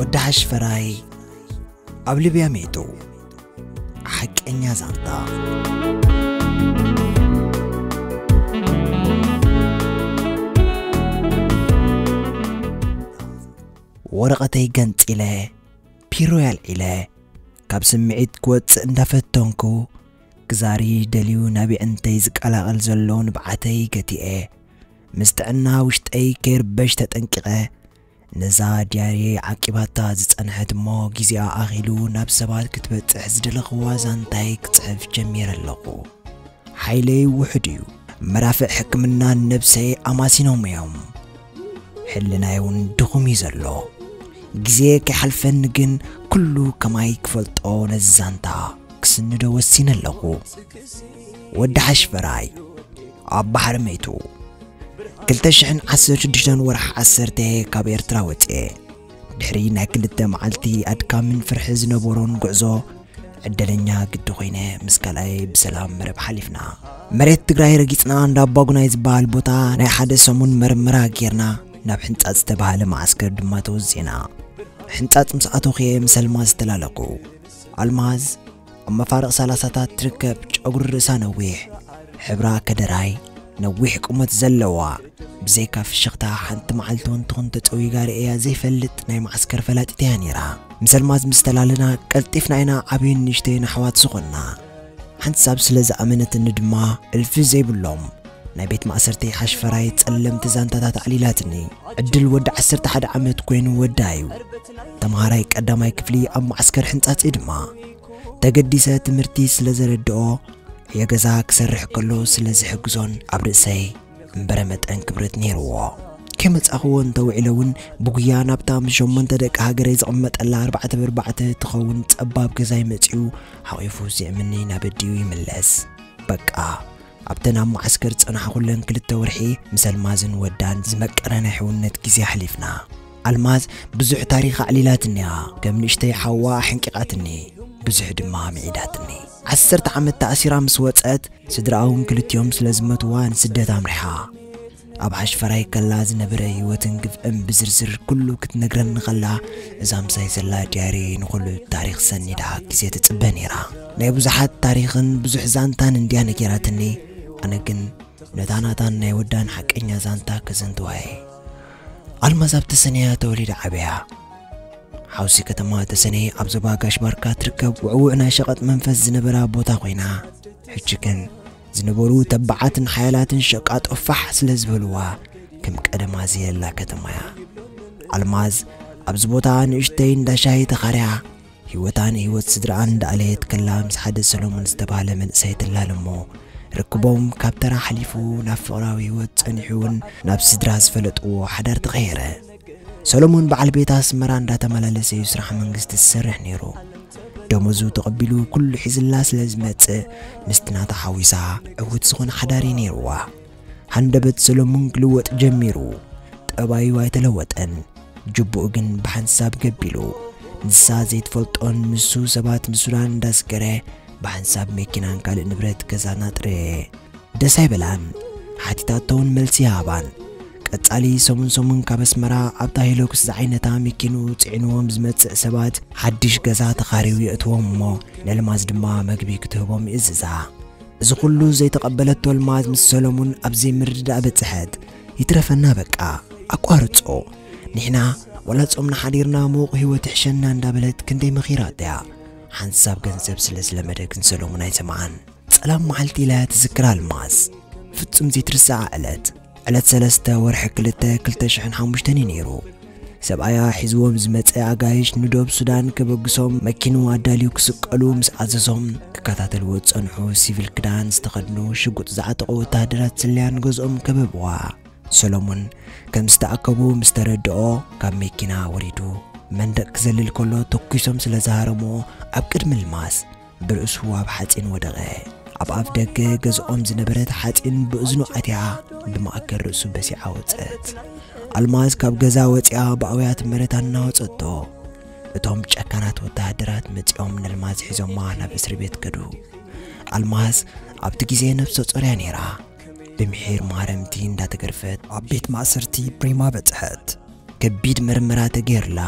ወዲ ሓሽፈራይ ኣብ ሊብያ ሜቱ። ሓቀኛ ዛንታ። ወረቐተይ ገንጺለ፣ ፒሮ ያልዒለ፣ ካብ ስምዒት ክወጽእ እንዳፈተንኩ፣ ክዛሪ ደልዩ ናብ የዕንተይ ዝቀላቐል ዘሎ ንብዓተይ ገቲኤ፣ ምስ ጥዕና ውሽጠይ ከይርበሽ ተጠንቂቐ፣ ነዛ ድያርየ ዓቂባታ ዝጸንሐት እሞ ግዜኣ ኣኺሉ ናብ ሰባት ክትበጽሕ ዝደለኽዋ ዛንታይ ክጽሕፍ ጀሚረ ኣለኹ። ሓይለይ ውሑድ እዩ። መራፍዕ ሕክምና ነብሰይ ኣማሲኖም እዮም። ሕልናይ እውን ድኹም እዩ ዘሎ። ግዜ ከይሓልፈኒ ግን ኩሉ ከማይ ክፈልጦ ነዚ ዛንታ ክስንዶ ወሲነ ኣለኹ። ወዲ ሓሽፈራይ ኣብ ባሕሪ መይቱ። ክልተ ሽሕን ዓሰርተ ሽዱሽተን ወርሒ ዓሰርተ ካብ ኤርትራ ወጽኤ። ድሕሪ ናይ ክልተ መዓልቲ ኣድካምን ፍርሒ ዝነበሮን ጉዕዞ፣ ዕድለኛ ግዲ ኮይነ ምስ ካልኣይ ብሰላም መረብ ሓሊፍና። መሬት ትግራይ ረጊጽና፣ እንዳ ኣባጉናይ ዝበሃል ቦታ ናይ ሓደ ሰሙን መርመራ ጌርና፣ ናብ ሕንጻጽ ዝተባህለ መዓስከር ድማ ተወዚእና። ሕንጻጽ ምስ ኣተኹ እየ ምስ ኣልማዝ ዝተላለኹ። ኣልማዝ ኣብ መፋርቕ ሰላሳታት ትርከብ፣ ጨጉሪ ርእሳ ነዊሕ፣ ሕብራ ከደራይ፣ ነዊሕ ቁመት ዘለዋ፣ ብዘይካ ፍሽኽታ ሓንቲ መዓልቲ እውን ትኹን ተጸዊጋ ርእያ ዘይፈልጥ ናይ መዓስከር ፈላጢት እያ ነይራ። ምስ ኣልማዝ ምስ ተላለና፣ ቀልጢፍና ኢና ዓብይን ንእሽተይን ኣሕዋት ዝኾንና። ሓንሳብ ስለ ዝኣመነትኒ ድማ፣ እልፊ ዘይብሎም ናይ ቤት ማእሰርቲ ሓሽፈራይ ጸለምቲ ዛንታታት ኣዕሊላትኒ። ዕድል ወዲ ዓሰርተ ሓደ ዓመት ኮይኑ ወዳ እዩ። ተምሃራይ ቀዳማይ ክፍሊ ኣብ መዓስከር ሕንጻጽ ድማ። ተገዲሰ ትምህርቲ ስለ ዘረድኦ፣ የገዛ ክሰርሕ ከሎ ስለ ዝሕግዞን ኣብ ርእሰይ እምበረ መጠን ክብረት ነይርዎ። ከመጻኽዎ እንተውዒለ እውን ብጉያ ናብታ ምስ ሸሞንተ ደቂ ሃገረይ ዝቕመጠላ ኣርባዕተ ብኣርባዕተ ትኸውን ጸባብ ገዛይ መጺኡ ሓቒፉ ዝስዕመኒ ናብ ኣዲኡ ይምለስ። በቃ፣ ኣብተን ኣብ መዓስከር ዝጸናሕኩለን ክልተ ወርሒ ምስ ኣልማዝን ወዳን ዝመቀረ ናይ ሕውነት ግዜ ኣሕሊፍና። ኣልማዝ ብዙሕ ታሪኽ ኣዕሊላትኒ እያ። ከም ንእሽተይ ሓዋ ኣሕንቂቓትኒ፣ ብዙሕ ድማ ምዒዳትኒ። ዓሰርተ ዓመት ተኣሲራ ምስ ወጸት፣ ስድራኣ እውን ክልቲኦም ስለ ዝመትዋ ንስደት ኣምሪሓ። ኣብ ሓሽፈራይ ከላ ዝነበረ ህይወትን ግፍዕን ብዝርዝር ኩሉ ክትነግረኒ ከላ፣ እዛ ምሳይ ዘላ ድያሪ ንኹሉ ታሪኽ ሰኒዳ ግዜ ትጽበ ነይራ። ናይ ብዙሓት ታሪኽን ብዙሕ ዛንታን እንድያ ነጊራትኒ። ኣነ ግን ነታ ናታን ናይ ወዳን ሓቀኛ ዛንታ ከዘንትዋ እየ። ኣልማዝ ኣብ ተሰነያ ተወሊዳ ዓብያ። ሓውሲ ከተማ ተሰነይ ኣብ ዞባ ጋሽ ባርካ ትርከብ ውዕውዕ ናይ ሸቐጥ መንፈስ ዝነበራ ቦታ ኮይና፣ ሕጂ ግን ዝነበሩ ተባዓትን ሓያላትን ሸቃጦ ፋሕ ስለ ዝበልዋ፣ ከም ቀደማ ዘየላ ከተማ እያ። ኣልማዝ ኣብዚ ቦታ ንእሽተይ እንዳ ሻሂ ተኻርያ፣ ህይወታን ህይወት ስድራኣን እንዳኣለየት ከላ፣ ምስ ሓደ ሰሎሞን ዝተባህለ መንእሰይ ትላለ እሞ፣ ርክቦም ካብ ተራ ሓሊፉ ናብ ፍቕራዊ ህይወት ጸኒሑ እውን ናብ ስድራ ዝፈለጥዎ ሓዳር ተቐየረ። ሰሎሞን በዓል ቤት ኣስመራ እንዳተመላለሰ እዩ ስራሕ መንግስቲ ዝሰርሕ ነይሩ። ደሞዙ ተቐቢሉ ኩሉ ሒዝላ ስለ ዝመጽእ፣ ምስቲ ናታ ሓዊሳ ዕዉት ዝኾነ ሓዳር እዩ ነይርዋ። ሃንደበት ሰሎሞን ክልወጥ ጀሚሩ። ጠባዩ ኣይተለወጠን። ጅቡኡ ግን ብሓንሳብ ገቢሉ። ንሳ ዘይትፈልጦን ንሱ ሰባት ንሱዳን እንዳስገረ ብሓንሳብ መኪናን ካልእ ንብረት ገዛ ናጥረየ። ደስ ኣይበላን። ሓቲታቶ እውን መልሲ ይሃባን። ቀጻሊ ሰሙን ሰሙን ካብ ኣስመራ ኣብታ ሄሎክስ ዝዓይነታ መኪንኡ ጽዒንዎም ዝመጽእ ሰባት ሓድሽ ገዛ ተኻርዩ የእትዎም እሞ ነልማዝ ድማ መግቢ ክትህቦም ይእዝዛ። እዚ ኩሉ ዘይተቐበለቶ ኣልማዝ ምስ ሰሎሙን ኣብ ዘይምርድዳእ በጽሐት። ይትረፈና በቃ፣ ኣቋርጾ። ንሕና ዋላ ጾምና ሓዲርና ምዉቕ ህይወት ይሕሸና እንዳበለት ክንደይ መኺራቶ እያ። ሓንሳብ ገንዘብ ስለ ዝለመደ ግን ሰሎሙን ኣይሰምዓን። ጸላም መዓልቲ ኢላ እያ ትዝክር ኣልማዝ። ፍጹም ዘይትርስዓ ዕለት። ዕለት ሰለስተ ወርሒ ክልተ ክልተ ሽሕን ሓሙሽተን እዩ ነይሩ። ሰብኣያ ሒዝዎም ዝመጸ ኣጋይሽ ንዶብ ሱዳን ከበግሶም መኪኑ ኣዳልዩ ክስቀሉ ምስ ኣዘዞም ክከታተልዎ ዝጸንሑ ሲቪል ክዳን ዝተኸድኑ ሽጉጥ ዝዓጠቑ ወተሃደራት ስለያን ገዝኦም ከበብዋ። ሰሎሙን ከም ዝተኣከቡ ምስ ተረድኦ ካብ መኪና ወሪዱ መንደቕ ክዘልል ከሎ ተኩሶም ስለ ዝሃረምዎ ኣብ ቅድሚ ኣልማዝ ብርእሱ ኣብ ሓጺን ወደቐ። ኣብ ኣፍ ደገ ገዝኦም ዝነበረት ሓጺን ብእዝኑ ኣትያ ብማእከል ርእሱ በሲዓ ወጸት። ኣልማዝ ካብ ገዛ ወጺኣ ብኣውያት መሬት ኣናወጸቶ። እቶም ጨካናት ወተሃደራት መጺኦም ነልማዝ ሒዞማ ናብ እስሪ ቤት ከዱ። ኣልማዝ ኣብቲ ግዜ ነብሰ ጾር እያ ነይራ። ብምሒር ማረምቲ እንዳተገርፈት ኣብ ቤት ማእሰርቲ ብሪማ በጽሐት። ከቢድ መርመራ ተገይርላ።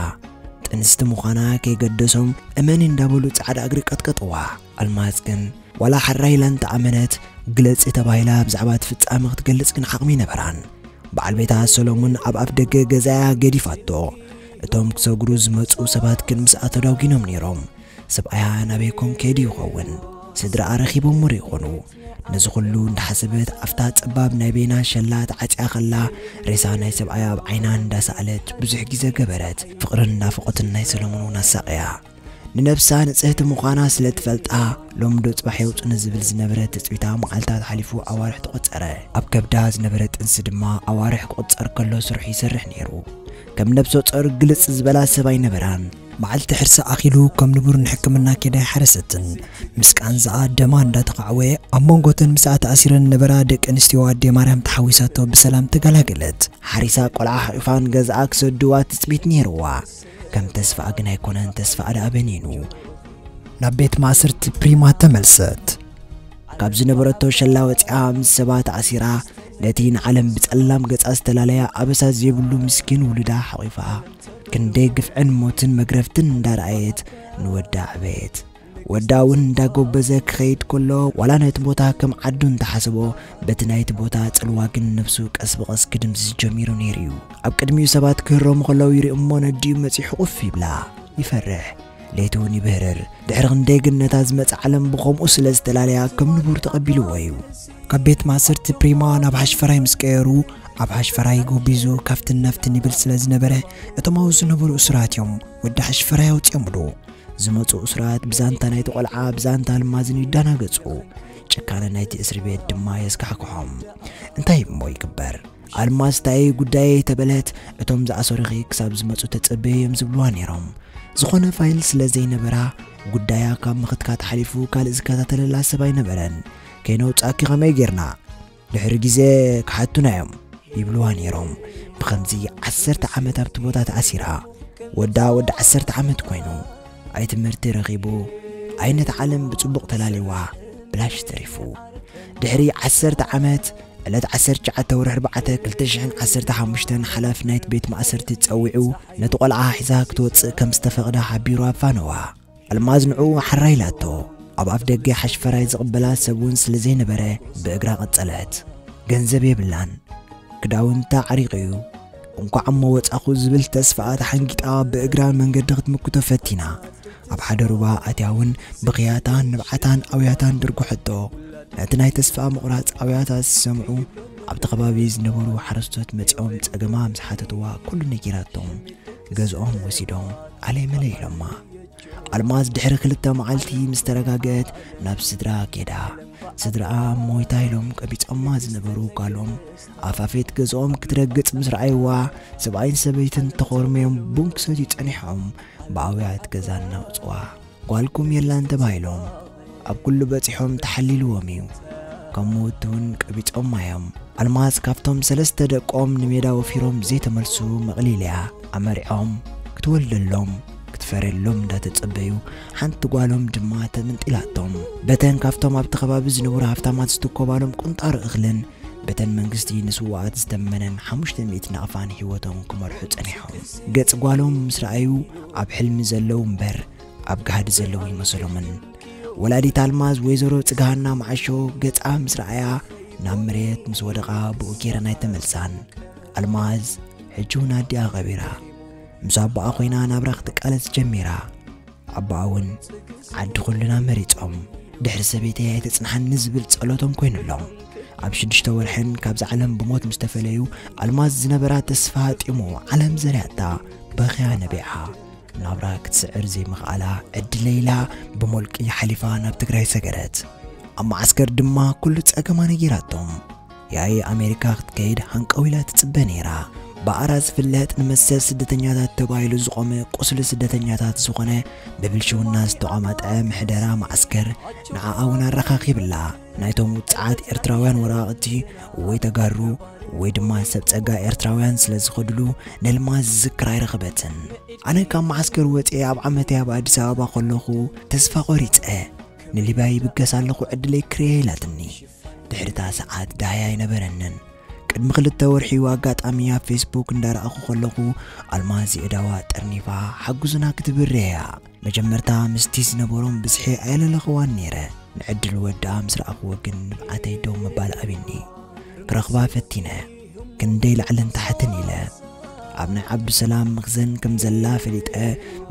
ጥንስቲ ምዃና ከይገደሶም እመኒ እንዳበሉ ጻዕዳ እግሪ ቀጥቀጥዋ። ኣልማዝ ግን ዋላ ሓራይ ኢላ እንተኣመነት፣ ግለጺ ተባሂላ ብዛዕባ እቲ ፍጻመ ክትገልጽ ግን ዓቕሚ ነበራን። በዓል ቤታ ሰሎሙን ኣብ ኣፍ ደገ ገዛያ ገዲፋቶ። እቶም ክሰግሩ ዝመጹ ሰባት ግን ምስኣ ተዳጒኖም ነይሮም። ሰብኣያ ናበይ ኮን ከይዱ ይኸውን? ስድራኣ ረኺቦም ዶ ይኾኑ? ነዚ ኩሉ እንዳሓሰበት ኣብታ ጸባብ ናይ በይና ሸላ ተዓጽያ ከላ ሬሳ ናይ ሰብኣያ ኣብ ዓይና እንዳሰኣለት ብዙሕ ግዜ ገበረት። ፍቕርን ናፍቖትን ናይ ሰሎሙን እውን ኣሳቕያ። ንነብሳ ንጽህቲ ምዃና ስለ ትፈልጣ፣ ሎሚ ዶ ጽባሕ የውጽኒ ዝብል ዝነበረ ትጽቢታ መዓልታት ሓሊፉ ኣዋርሕ ተቖጸረ። ኣብ ከብዳ ዝነበረ ጥንሲ ድማ ኣዋርሕ ክቑጸር ከሎ ስርሑ ይሰርሕ ነይሩ። ከም ነብሰ ጾር ግልጽ ዝበላ ሰብ ኣይነበራን። መዓልቲ ሕርሲ ኣኺሉ ከም ንቡር ንሕክምና ኬዳ ኣይሓረሰትን። ምስ ቃንዛኣ ደማ እንዳተኻዕወ ኣብ መንጎተን ምስኣ ተኣሲረን ነበራ ደቂ ኣንስትዮ ኣዴ ማርያም ተሓዊሳቶ ብሰላም ተገላገለት። ሓሪሳ ቆልዓ ሓቒፋን ገዛኣ ክሰድዋ ትጽቢት ነይርዋ። ከም ተስፋኣ ግን ኣይኮነን፣ ተስፋኣ ደኣ በኒኑ። ናብ ቤት ማእሰርቲ ፕሪማ ተመልሰት። ካብ ዝነበረቶ ሸላ ወጺኣ ምስ ሰባት ኣሲራ ነቲ ንዓለም ብጸላም ገጻ ዝተፈላለያ ኣበሳ ዘይብሉ ምስኪን ውሉዳ ሓቒፋ ክንደይ ግፍዕን ሞትን መግረፍትን እንዳረኣየት ንወዳ ኣዕበየት። ወዳ እውን እንዳጎበዘ ክኸይድ ከሎ ዋላ ነቲ ቦታ ከም ዓዱ እንተሓሰቦ በቲ ናይቲ ቦታ ጽልዋ ግን ነብሱ ቀስ ብቐስ ክድምስስ ጀሚሩ ነይሩ እዩ። ኣብ ቅድሚኡ ሰባት ክህረሙ ከለዉ ይርኢ እሞ ነዲኡ መጺሑ ቁፍ ይብላ። ይፈርሕ። ለይቲ እውን ይብህርር። ድሕሪ ክንደይ ግን ነታ ዝመጽእ ዓለም ብኸምኡ ስለ ዝተፈላለያ ከም ንቡር ተቐቢልዎ እዩ። ካብ ቤት ማእሰርቲ ፕሪማ ናብ ሓሽፈራይ ምስ ቀየሩ ኣብ ሓሽፈራይ ጎቢዙ ካብትን ናብትን ይብል ስለ ዝነበረ እቶም ኣብኡ ዝነበሩ እሱራት እዮም ወዲ ሓሽፈራይ ኣውጺኦምሉ። ዝመጹ እሱራት ብዛንታ ናይቲ ቆልዓ ብዛንታ ኣልማዝን ይዳናገጹ። ጭካነ ናይቲ እስሪ ቤት ድማ የስካሕክሖም። እንታይ እሞ ይግበር? ኣልማዝ እንታይ ጉዳየይ ተበለት። እቶም ዝኣሰሩኺ ክሳብ ዝመጹ ተጸበዩ እዮም ዝብልዋ ነይሮም። ዝኾነ ፋይል ስለ ዘይነበራ ጉዳያ ካብ ምኽትካት ሓሊፉ ካልእ ዝከታተለላ ሰብ ኣይነበረን። ከይነውጻኪ ከመይ ጌርና? ድሕሪ ግዜ ክሓቱና እዮም ይብልዋ ነይሮም። ብኸምዚ ዓሰርተ ዓመት ኣብቲ ቦታ ተኣሲራ። ወዳ ወዲ ዓሰርተ ዓመት ኮይኑ ኣይ ትምህርቲ ረኺቡ ኣይ ነቲ ዓለም ብጽቡቕ ተላልይዋ ብላሽ ተሪፉ። ድሕሪ ዓሰርተ ዓመት ዕለት ዓሰርተ ትሽዓተ ወርሒ ኣርባዕተ ክልተ ሽሕን ዓሰርተ ሓሙሽተን ሓላፊ ናይቲ ቤት ማእሰርቲ ጸዊዑ ነቲ ቆልዓ ሒዛ ክትወጽእ ከም ዝተፈቕደ ሓቢሩ ኣፋነዋ። ኣልማዝ ንዕኡ ሓራ ኢላቶ። ኣብ ኣፍ ደገ ሓሽፈራይ ዝቕበላ ሰብ እውን ስለ ዘይነበረ ብእግራ ቀጸለት። ገንዘብ የብላን። ክዳውንታ ዓሪቑ እዩ። እንኳዕ እሞ ወጻኹ ዝብል ተስፋኣ ተሓንጊጣ ብእግራ መንገዲ ክትምክቶ ፈቲና። ኣብ ሓደ ሩባ ኣትያ እውን ብኽያታን ንብዓታን ኣውያታን ደርጉሐቶ። ነቲ ናይ ተስፋ ምቑራጽ ኣውያታ ዝሰምዑ ኣብቲ ከባቢ ዝነበሩ ሓረስቶት መጺኦም ጸገማ ምስ ሓተትዋ ኩሉ ነጊራቶም። ገዝኦም ወሲዶም ኣለይ መለይ ኢሎማ። ኣልማዝ ድሕሪ ክልተ መዓልቲ ምስ ተረጋገአት ናብ ስድራ ኬዳ። ስድራኣ ሞይታ ኢሎም ቀቢጾማ ዝነበሩ ጓሎም ኣፋፌት ገዝኦም ክትረግጽ ምስ ረኣይዋ ሰብኣይን ሰበይትን ተኾርምዮም ቡን ክሰትዩ ጸኒሖም ብኣውያት ገዛ እናውጽዋ። ጓልኩም የላን ተባሂሎም ኣብ ኩሉ በጺሖም ተሓሊልዎም እዩ። ከም ምውቲ እውን ቀቢጾማ እዮም። ኣልማዝ ካብቶም ሰለስተ ደቆም ንሜዳ ወፊሮም ዘይተመልሱ መቕሊል እያ። ኣመሪዖም ክትወልደሎም ክትፈርየሎም እንዳተጸበዩ ሓንቲ ጓሎም ድማ ተመንጢላቶም። በተን ካብቶም ኣብቲ ከባቢ ዝነበሩ ሃፍታማት ዝትኮባሎም ቁንጣሮ እኽልን በተን መንግስቲ ንስውኣት ዝተመነን ሓሙሽተ ሚእቲ ናቕፋን ህይወቶም ክመርሑ ጸኒሖም። ገጽ ጓሎም ምስ ረኣዩ ኣብ ሕልሚ ዘለዉ እምበር ኣብ ጋህዲ ዘለዉ ይመሰሎምን። ወላዲት ኣልማዝ ወይዘሮ ጽግሃና መዓሾ ገጻ ምስ ረኣያ ናብ መሬት ምስ ወደቓ ብኡ ጌረን ኣይተመልሳን። ኣልማዝ ሕጂ እውን ኣዲኣ ቀቢራ ምስ ኣቦኣ ኮይና ናብራ ክትቃለስ ጀሚራ። ኣቦኣ እውን ዓዲ ኩልና መሪጾም ድሕሪ ሰበይተይ ኣይተጽንሓኒ ዝብል ጸሎቶም ኮይኑሎም። ኣብ ሽዱሽተ ወርሕን ካብዛ ዓለም ብሞት ምስ ተፈለዩ ኣልማዝ ዝነበራ ተስፋ ሃጢሙ ዓለም ዘርያታ በኽያ ነቢዓ። ናብራ ክትስዕር ዘይምኽኣላ ዕድለይ ኢላ ብሞልቂ ሓሊፋ ናብ ትግራይ ሰገረት። ኣብ መዓስከር ድማ ኩሉ ጸገማ ነጊራቶም። ያኢ ኣሜሪካ ክትከይድ ሃንቀው ኢላ ትጽበ ነይራ። ብኣራ ዝፍለጥ ንመሰል ስደተኛታት ተባሂሉ ዝቖመ ቁስሊ ስደተኛታት ዝኾነ ብብልሽውና ዝተቋማጠዐ ምሕደራ መዓስከር ንዓኣ እውን ኣረኻኺብላ። ናይቶም ውጽዓት ኤርትራውያን ወረቓቕቲ ወይ ተጋሩ ወይ ድማ ሰብ ጸጋ ኤርትራውያን ስለ ዝኸድሉ ነልማዝ ዝዝክር ኣይረኸበትን። ኣነ ካብ መዓስከር ወጺኤ ኣብ ዓመተይ ኣብ ኣዲስ ኣበባ ከለኹ ተስፋ ቆሪጸ። ንሊብያ ይብገስ ኣለኹ ዕድለይ ክርየ ኢላትኒ። ድሕሪታ ሰዓት ደሃይ ኣይነበረንን። ቅድሚ ክልተ ወርሒ ኣጋጣሚ ኣብ ፌስቡክ እንዳረኣኹ ከለኹ፣ ኣልማዝ የእዳዋ ጠርኒፋ ሓጉዝና ክትብርህ እያ። መጀመርታ ምስቲ ዝነበሮም ብዝሒ ኣየለለኽዋን ነይረ። ንዕድል ወዳ ምስ ረኣኽዎ ግን ንብዓተይ ደው ምባል ኣቢኒ። ክረኽባ ፈቲነ። ክንደይ ላዕልን ታሕትን ኢለ። ኣብ ናይ ዓብዱሰላም መኽዘን ከም ዘላ ፈሊጠ፣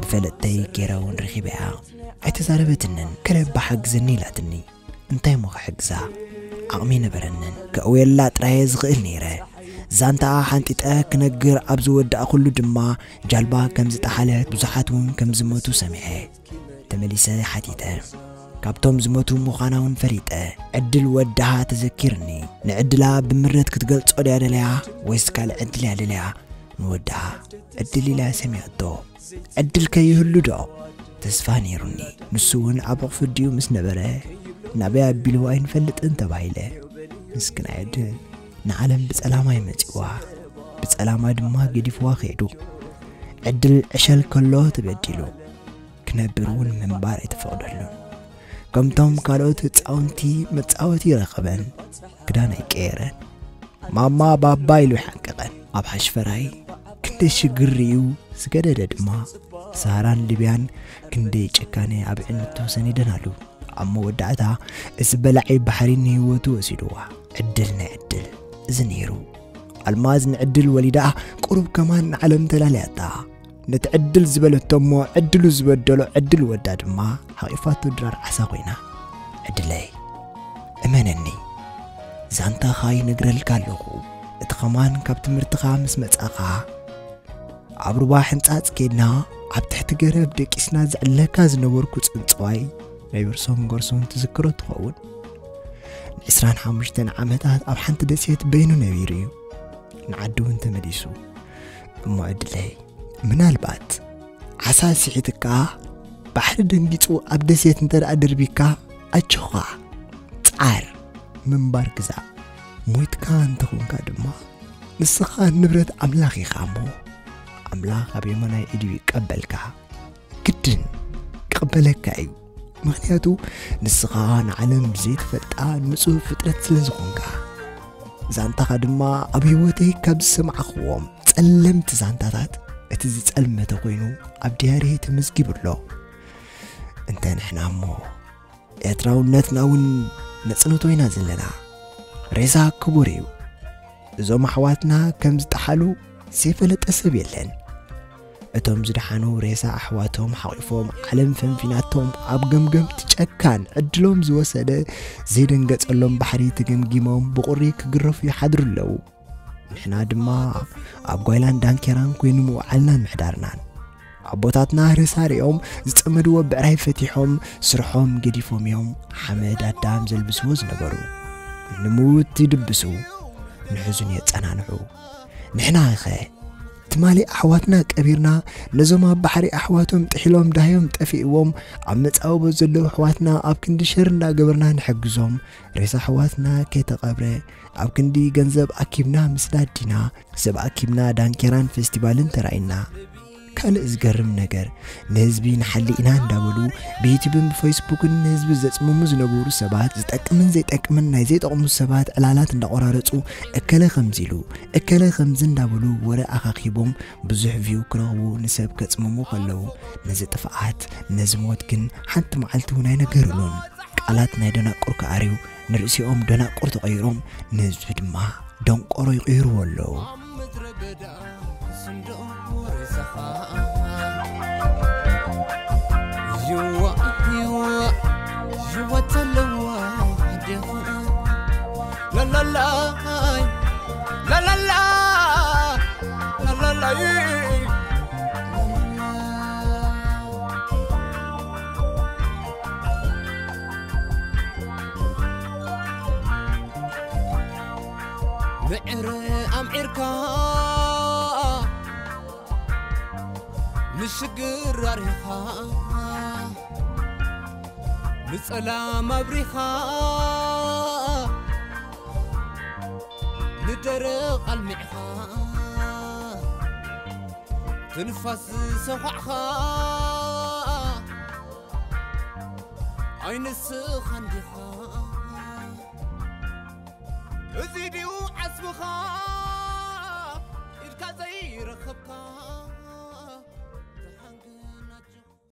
ብፈለጥተይ ገይረ እውን ረኺበያ። ኣይተዛረበትንን። ክረባ ሓግዘኒ ኢላትኒ። እንታይ እሞ ክሕግዛ? ዓቕሚ ነበረንን። ከእውየላ ጥራየ ዝኽእል ነይረ። ዛንታኣ ሓንጢጠ ክነግር ኣብ ዝወዳእኩሉ ድማ፣ ጃልባ ከም ዝጠሓለት፣ ብዙሓት እውን ከም ዝሞቱ ሰሚዐ። ተመሊሰ ሓቲተ። ካብቶም ዝሞቱ ምዃና እውን ፈሊጠ። ዕድል ወዳሃ ተዘኪርኒ። ንዕድላ ብምረት ክትገልጾ ድያ ደለያ ወይስ ካልእ ዕድል እያ ደለያ? ንወዳሃ ዕድል ኢላ ሰሚዐቶ። ዕድል ከይህሉ ዶ? ተስፋ ነይሩኒ። ንሱ እውን ኣብ ሕቑፉ ድዩ ምስ ነበረ፣ ናበይ ኣቢሉ ኣይንፈልጥን ተባሂለ። ምስክናይ ዕድል፣ ንዓለም ብጸላማ ይመጽዋ፣ ብጸላማ ድማ ገዲፍዋ ከይዱ። ዕድል ዕሸል ከሎ ተበዲሉ። ክነብር እውን ምንባር ኣይተፈቕደሉን። ከምቶም ካልኦት ህፃውንቲ መፃወቲ ይረኸበን፣ ክዳን ኣይቀየረን። ማማ ባባ ኢሉ ይሓቅቐን። ኣብ ሓሽፈራይ ክንደይ ሽግር እዩ ዝገደደ ድማ፣ ሳህራን ሊብያን ክንደይ ጭካኔ ኣብ ዕንቱ ሰኒደናሉ። ኣብ መወዳእታ እዚ በላዒ ባሕሪ ንህይወቱ ወሲድዋ። ዕድል ናይ ዕድል እዚ ነይሩ። ኣልማዝ ንዕድል ወሊዳ ቁሩብ ከማን ንዓለም ተላልያታ። ነቲ ዕድል ዝበለቶ እሞ ዕድሉ ዝበደሎ ዕድል ወዳ ድማ ሓቒፋቶ ድራር ዓሳ ኮይና። ዕድለይ፣ እመነኒ፣ ዛንታኻ ይነግረልካ ኣለኹ። እቲ ኸማን ካብ ትምህርትኻ ምስ መጻኻ፣ ኣብ ሩባ ሕንጻጽ ኬድና፣ ኣብ ትሕቲ ገረብ ደቂስና ዝዕለካ ዝነበርኩ ጽንጽዋይ ናይ ብርሶም ገርሶን ትዝክሮ ትኸውን። ንዕስራን ሓሙሽተን ዓመታት ኣብ ሓንቲ ደሴት በይኑ ነቢሩ እዩ። ንዓዲ እውን ተመሊሱ። እሞ ዕድለይ፣ ምናልባት ዓሳ ስሒትካ፣ ባሕሪ ደንጊጹ ኣብ ደሴት እንተ ደኣ ደርቢካ፣ ኣጆኻ፣ ጻር፣ ምንባር ግዛእ። ሞይትካ እንተኾንካ ድማ፣ ንስኻ ንብረት ኣምላኽ ኢኻ እሞ፣ ኣምላኽ ኣብ የማናይ ኢዱ ይቀበልካ። ግድን ክቕበለካ እዩ። ምኽንያቱ ንስኻ ንዓለም ብዘይትፈልጣ ንጹህ ፍጥረት ስለ ዝኾንካ። ዛንታኻ ድማ ኣብ ህይወተይ ካብ ዝሰማዕኽዎም ጸለምቲ ዛንታታት እቲ ዝጸልመተ ኮይኑ ኣብ ድያሪየይ ተመዝጊቡ ኣሎ። እንተ ንሕና እሞ ኤርትራውነትና እውን ነጽንቶ ኢና ዘለና። ሬሳ ክቡር እዩ። እዞም ኣሕዋትና ከም ዝጠሓሉ ዘይፈለጠ ሰብ የለን። እቶም ዝደሓኑ ሬሳ ኣሕዋቶም ሓቒፎም ዓለም ፈንፊናቶም ኣብ ገምገምቲ ጨካን ዕድሎም ዝወሰደ ዘይደንገጸሎም ባሕሪ ተገምጊሞም ብቑሪ ክግረፉ ይሓድሩ ኣለዉ። ንሕና ድማ ኣብ ጓይላን ዳንኬራን ኮይኑ ምውዓልናን ምሕዳርናን። ኣቦታትና ሬሳ ሪኦም ዝጸመድዎ ብዕራይ ፈቲሖም ስርሖም ገዲፎም እዮም ሓመድ ኣዳም ዘልብስዎ ዝነበሩ። ንምውት ይድብሱ፣ ንሕዙን የጸናንዑ። ንሕና ኸ ትማሊ ኣሕዋትና ቀቢርና፣ ነዞም ኣብ ባሕሪ ኣሕዋቶም ጥሒሎም ዳህዮም ጠፊእዎም ኣብ መጻብቦ ዘለዉ ኣሕዋትና ኣብ ክንዲ ሸር እንዳገበርና ንሕግዞም። ሬሳ ኣሕዋትና ከይተቐብረ ኣብ ክንዲ ገንዘብ ኣኪብና ምስዳድ ዲና፣ ሰብ ኣኪብና ዳንኬራን ፌስቲቫልን ተራኢና። ካልእ ዝገርም ነገር፣ ንህዝቢ ንሓሊ ኢና እንዳበሉ ብዩቲብን ብፌስቡክን ንህዝቢ ዘጽምሙ ዝነበሩ ሰባት፣ ዝጠቅምን ዘይጠቅምን ናይ ዘይጠቕሙ ሰባት ዕላላት እንዳቆራረጹ፣ እከለ ከምዚ ኢሉ፣ እከለ ከምዚ እንዳበሉ ወረ ኣኻኺቦም ብዙሕ ቪው ክረኽቡ ንሰብ ከጽምሙ ከለዉ፣ ነዚ ጥፍኣት፣ ነዚ ሞት ግን ሓንቲ መዓልቲ እውን ኣይነገሩሉን። ቃላት ናይ ደናቁር ክኣርዩ፣ ንርእሲኦም ደናቁር ተቐይሮም፣ ንህዝቢ ድማ ደንቆሮ ይቕይርዎ ኣለዉ። ኣብ ምድረ በዳ ስንዶ ሬሳኻ። ይዋ፣ ይዋ፣ ይዋ ተለዋ ደኻ። ላላላይ፣ ላላላ፣ ላላላይ። ምዕረ ኣምዒርካ፣ ንሽግር ኣሪኻ፣ ንጸላም ኣብሪኻ፣ ንደረቕ ኣልሚዕኻ፣ ትንፋስ ዝሰዃዕኻ፣ ኣይንስኻን ዲኻ? እዚ ድዩ ዓስቢ